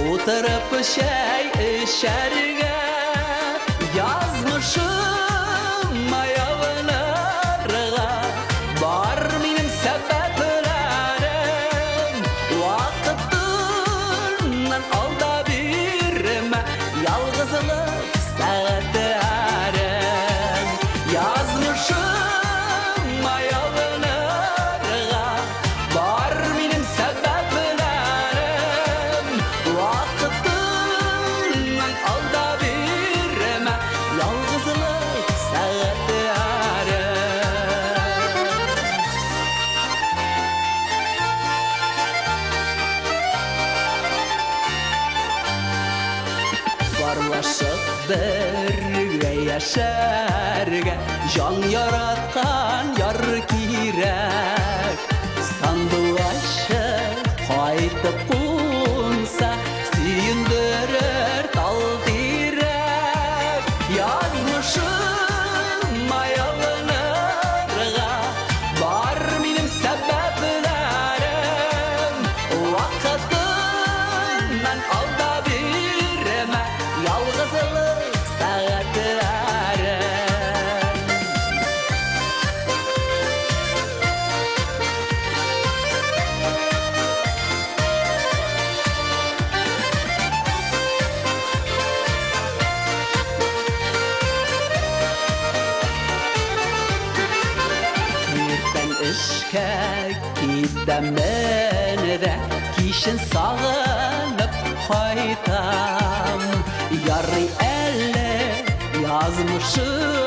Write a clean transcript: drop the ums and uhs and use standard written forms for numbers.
Утырып чәй эчәргә. Язмышыма ябынырга бар минем сәбәпләрем. Вакытыннан алда бирмә ялгызлык сәгатьләрен. Язмышыма ябынырга бар минем сәбәпләрем. Вакытыннан алда бирмә ялгызлык сәгатьләрен. Парлашып бергә яшәргә җан яраткан яр кирәк. Сандугачы кайтып кунса, сөендерер тал тирәк. Язмышыма ялынырга бар минем сәбәпләрем. Вакытыннан алда бирмә ялгызлык сәгатьләрен. Иртән эшкә китәмен дә, кичен сагынып кайтам. Ярый әле язмышым.